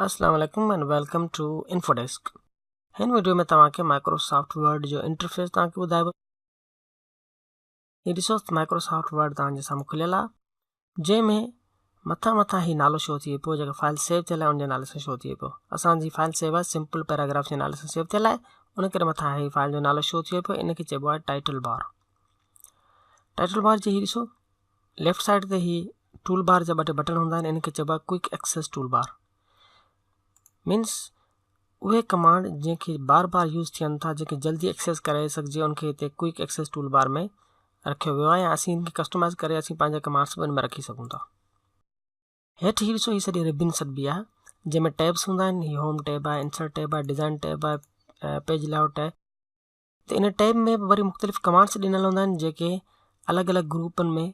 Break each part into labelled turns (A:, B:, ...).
A: السلام عليڪم and welcome to info desk. هن وڊيو ۾ توهان کي مائڪروسافٽ ورڊ جو انٽرفيس توهان کي ٻڌائبو. هي ڏسو مائڪروسافٽ ورڊ توهان جي سامهون کليل آهي جنهن ۾ مٿان مٿان هي نالو شو ٿئي پيو جيڪا فائل سيو ٿيل آهي ان جي نالي سان شو ٿئي پيو. اسان جي فائل سيو آهي سمپل پيراگراف جي نالي سان سيو ٿيل آهي ان ڪري مٿان هي فائل جو نالو شو ٿئي پيو. ان کي چئبو آهي ٽائٽل بار. ٽائٽل بار جي هي ڏسو ليفٽ سائيڊ تي هي ٽول بار جا ٻه ٽي بٽڻ هوندا آهن ان کي چئبو آهي quick access tool bar. Means اهي ڪمانڊ جنهن کي بار بار يوز ٿين ٿا جنهن کي جلدي ايڪسيس ڪري سگهجي ان کي هتي ڪوئڪ ايڪسيس ٽول بار ۾ رکيو ويو آهي يا اسين ان کي ڪسٽمائز ڪري اسين پنهنجا ڪمانڊس به ان ۾ رکي سگهون ٿا. هيٺ هي ڏسو هي سڄي ربن سڏبي آهي جنهن ۾ ٽيبس هوندا آهن. هي هوم ٽيب آهي، انسرٽ ٽيب آهي، ڊزائن ٽيب آهي، پيج لي آئوٽ آهي. ته ان ٽيب ۾ به وري مختلف ڪمانڊس ڏنل هوندا آهن جيڪي الڳ الڳ گروپن ۾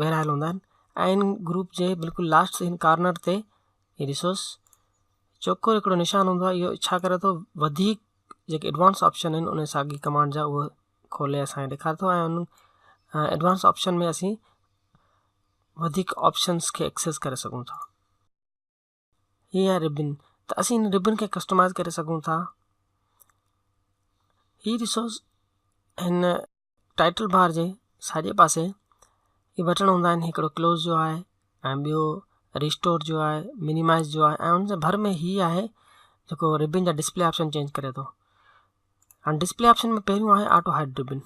A: ورهايل هوندا آهن ۽ ان گروپ جي بلڪل لاسٽ هن ڪارنر تي هي ڏسوس چوڪور هڪڙو نشان هوندو آهي. اهو ڇا ڪري ٿو وڌيڪ جيڪي ايڊوانس آپشن آهن ان ساڳي ڪمانڊ جا اهو کولي اسانکي ڏيکاري ٿو ۽ ان ايڊوانس آپشن ۾ اسين وڌيڪ آپشنس کي ايڪسيس ڪري سگهون ٿا. هي آهي ربن ته اسين هن ربن کي ڪسٽمائز ڪري سگهون ٿا. هي ڏسو هن ٽائٽل بار جي ساڄي پاسي هي بٽڻ هوندا آهن. هڪڙو ڪلوز جو آهي ۽ ٻيو ريسٽور جو آهي، منيمائز جو آهي ۽ ان جي ڀر ۾ هي آهي جيڪو ربن جا ڊسپلي آپشن چينج ڪري ٿو. هاڻي ڊسپلي آپشن ۾ پهريون آهي آٽو هائيڊ ربن.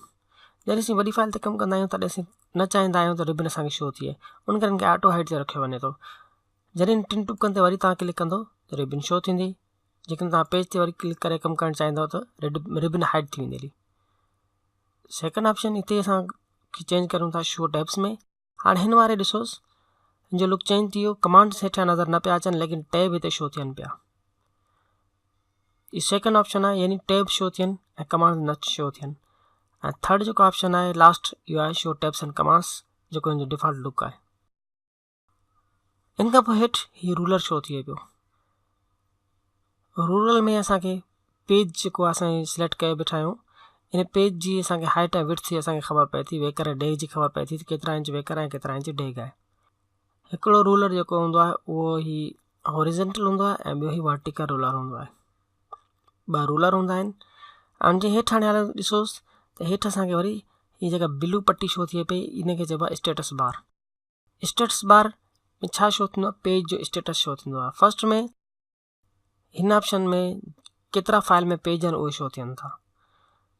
A: جڏهن اسين وڏي فائل تي ڪم ڪندا آهيون تڏهن اسين نه چاهيندا آهيون ته ربن اسان کي شو ٿئي، ان ڪري ان کي آٽو هائيڊ تي رکيو وڃي ٿو. جڏهن ٽن ٽٻڪن تي وري توهان ڪلڪ ڪندو ته ربن شو ٿيندي. جيڪڏهن توهان پيج تي وري ڪلڪ ڪري ڪم ڪرڻ چاهيندو ته ربن هائيڊ ٿي ويندي هلي. سيڪنڊ آپشن هتي اسان چينج ڪريون ٿا شو ٽيبس ۾. هاڻي هن واري ڏسوس هن جو لڪ چينج ٿي ويو، ڪمانڊس هيٺيان نظر نه پيا اچن ليڪن ٽيب هتي شو ٿين پيا. هي سيڪنڊ آپشن آهي يعني ٽيب شو ٿين ۽ ڪمانڊس نه شو ٿين. ۽ ٿرڊ جيڪو آپشن آهي لاسٽ اهو آهي شو ٽيبس اينڊ ڪمانڊس جيڪو هن جو ڊيفالٽ لڪ آهي. ان کان پوء هيٺ هي رولر شو ٿئي پيو. رولر ۾ اسان کي پيج جيڪو اسان سليڪٽ ڪيو بيٺا آهيون ان پيج جي اسان کي هائٽ ۽ وڊٿ جي اسان کي خبر پئي ٿي، ويڪر ۽ ڊيگهه جي خبر پئي ٿي ته ڪيترا انچ ويڪر ۽ ڪيترا انچ ڊيگهه آهي. هڪڙو رولر جيڪو هوندو آهي اهو هي هوريزنٽل هوندو آهي ۽ ٻيو هي ورٽيڪل رولر هوندو آهي. ٻه رولر هوندا آهن. ۽ ان جي هيٺ هاڻي هاڻي ڏسوس ته هيٺ اسان کي وري هي جيڪا بلو پٽي شو ٿئي پئي ان کي چئبو آهي اسٽيٽس بار. اسٽيٽس بار ۾ ڇا شو ٿيندو آهي؟ پيج جو اسٽيٽس شو ٿيندو آهي. فرسٽ ۾ هن آپشن ۾ ڪيترا فائل ۾ پيج آهن اهي شو ٿين ٿا.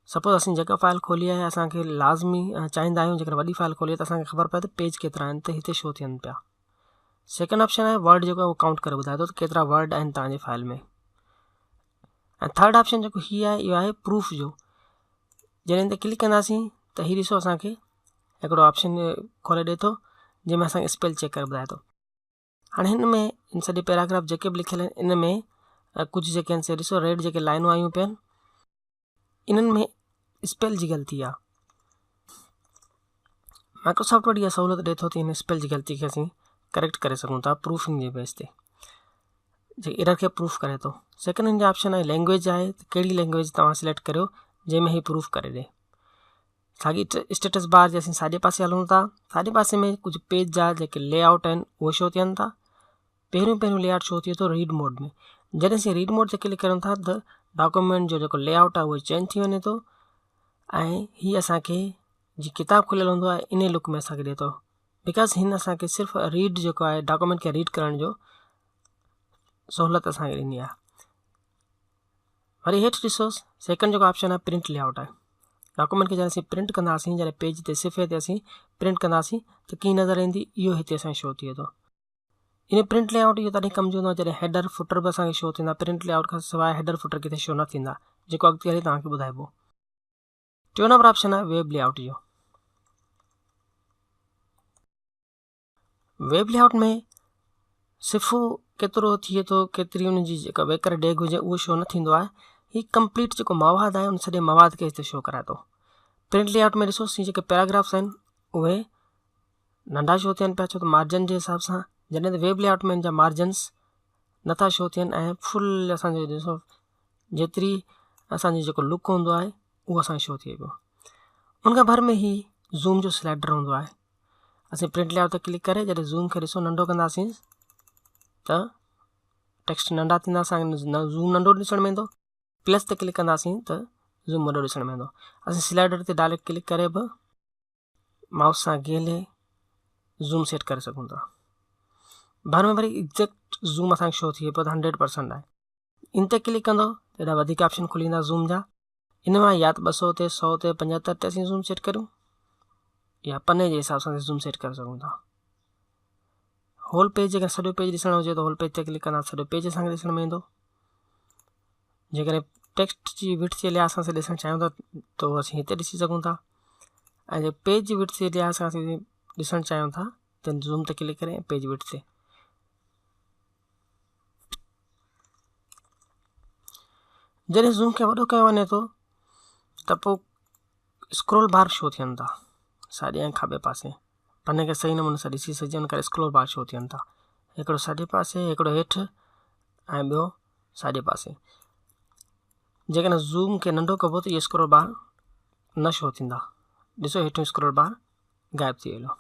A: سپوز اسين جيڪا فائل کولي آهي اسان کي لازمي چاهيندا آهيون جيڪڏهن وڏي فائل کولي ته اسان کي خبر پئي ته پيج ڪيترا آهن ته هتي شو ٿين پيا. سيڪنڊ آپشن آهي ورڊ جيڪو آهي اهو ڪائونٽ ڪري ٻڌائي ٿو ته ڪيترا ورڊ آهن توهان جي فائل ۾. ۽ ٿرڊ آپشن جيڪو هي آهي اهو آهي پروف جو. جڏهن هن تي ڪلڪ ڪنداسين ته هي ڏسو اسان کي هڪڙو آپشن کولي ڏي ٿو جنهن ۾ اسان کي اسپيل چيڪ ڪري ٻڌائي ٿو. هاڻي هن ۾ هن سڄي پيراگراف جيڪي به لکيل آهن ان ۾ ڪجهه جيڪي آهن سي ڏسو ريڊ جيڪي لائنون آيون پين انهن ۾ اسپيل جي غلطي آهي. مائڪروسافٽ ورڊ اها سهولت ڏي ٿو ته هن اسپيل جي غلطي کي اسين ڪريڪٽ ڪري سگهون ٿا پروفنگ جي بيس تي جي ايرر کي پروف ڪري ٿو. سيڪنڊ هن جو آپشن آهي لينگويج آهي ته ڪهڙي لينگويج توهان سليڪٽ ڪريو جنهن ۾ هي پروف ڪري ڏي. ساڳي اسٽيٽس بار جي اسين ساڄي پاسي هلون ٿا. ساڄي پاسي ۾ ڪجهه پيج جا جيڪي لي آئوٽ آهن اهي شو ٿين ٿا. پهريون پهريون لي آئوٽ شو ٿئي ٿو ريڊ موڊ ۾. جڏهن اسين ريڊ موڊ تي ڪلڪ ڪريون ٿا ته ڊاڪومينٽ جو جيڪو لي آئوٽ آهي اهو چينج ٿي وڃي ٿو ۽ هي اسان کي جي ڪتاب کليل هوندو آهي انهي لڪ ۾ اسان کي ڏئي ٿو. Because هن اسان کي صرف ريڊ جيڪو آهي ڊاڪومينٽ کي ريڊ ڪرڻ جو سهولت اسان کي ڏني آهي. وري هيٺ ڏسوس سيڪنڊ جيڪو آپشن آهي پرنٽ لي آئوٽ آهي. ڊاڪومينٽ کي جڏهن اسين پرنٽ ڪنداسين جڏهن پيج تي صفحي تي اسين پرنٽ ڪنداسين ته ڪيئن نظر ايندي اهو هتي اسان شو ٿئي ٿو. ان پرنٽ لي آئوٽ اهو تڏهن ڪم جو هوندو آهي جڏهن هيڊر فوٽر به اسان کي شو ٿيندا. پرنٽ لي آئوٽ کان سواء هيڊر فوٽر ڪٿي شو نه ٿيندا جيڪو اڳتي هلي توهان کي ٻڌائبو. ٽيون نمبر آپشن آهي ويب لي آئوٽ جو. ويب لي آئوٽ ۾ صفحو ڪيترو ٿئي ٿو ڪيتري ان جي جيڪا ويڪر ڊيگهه هجي اهو شو نه ٿيندو آهي. هي ڪمپليٽ جيڪو مواد آهي ان سڄي مواد کي هتي شو ڪرائي ٿو. پرنٽ لي آئوٽ ۾ ڏسو سي جيڪي پيراگرافس آهن اهي ننڍا شو ٿين پيا ڇو ته مارجن جي حساب سان، جڏهن ته ويب لي آئوٽ ۾ ان جا مارجنس نٿا شو ٿين ۽ فل اسانجو ڏسو جيتري اسانجو جيڪو لڪ هوندو آهي اهو اسانکي شو ٿئي پيو. ان کان ڀر ۾ هي زوم جو سلائيڊر هوندو آهي. اسين پرنٽ لي آئوٽ تي ڪلڪ ڪري جڏهن زوم کي ڏسو ننڍو ڪنداسين ته ٽيڪسٽ ننڍا ٿيندا اسان کي زوم ننڍو ڏسڻ ۾ ايندو. پلس تي ڪلڪ ڪنداسين ته زوم وڏو ڏسڻ ۾ ايندو. اسين سلائيڊر تي ڊائريڪٽ ڪلڪ ڪري به مائوس سان گهلي زوم سيٽ ڪري سگهون ٿا. بعد ۾ وري ايگزيڪٽ زوم اسان کي شو ٿئي پيو ته 100% آهي. ان تي ڪلڪ ڪندو ته ايڏا وڌيڪ آپشن کلي ويندا زوم جا. ان مان يا ته 200 تي، 100 تي، 75 تي اسين زوم سيٽ ڪريون يا پني جي حساب سان زوم سيٽ ڪري سگهون ٿا. هول پيج جيڪڏهن سڄو پيج ڏسڻو هجي ته هول پيج تي ڪلڪ ڪندا سڄو پيج اسان کي ڏسڻ ۾ ايندو. جيڪڏهن ٽيڪسٽ جي وڊٿ جي لحاظ سان اسين ڏسڻ چاهيون ٿا ته اهو اسين هتي ڏسي سگهون ٿا ۽ جي پيج جي وڊٿ جي لحاظ سان اسين ڏسڻ چاهيون ٿا ته زوم تي ڪلڪ ڪري پيج وڊٿ تي. جڏهن زوم کي وڏو ڪيو وڃي ٿو ته پوء اسڪرول بار شو ٿين ٿا ساڄي ۽ کاٻي پاسي. پني کي صحيح نموني سان ڏسي سگهجي ان ڪري اسڪرول بار شو ٿين ٿا. هڪڙو ساڄي پاسي، هڪڙو هيٺ ۽ ٻيو ساڄي پاسي. جيڪڏهن زوم کي ننڍو ڪبو ته اهي اسڪرول بار نه شو ٿيندا. ڏسو هيٺيون اسڪرول بار غائب ٿي ويو.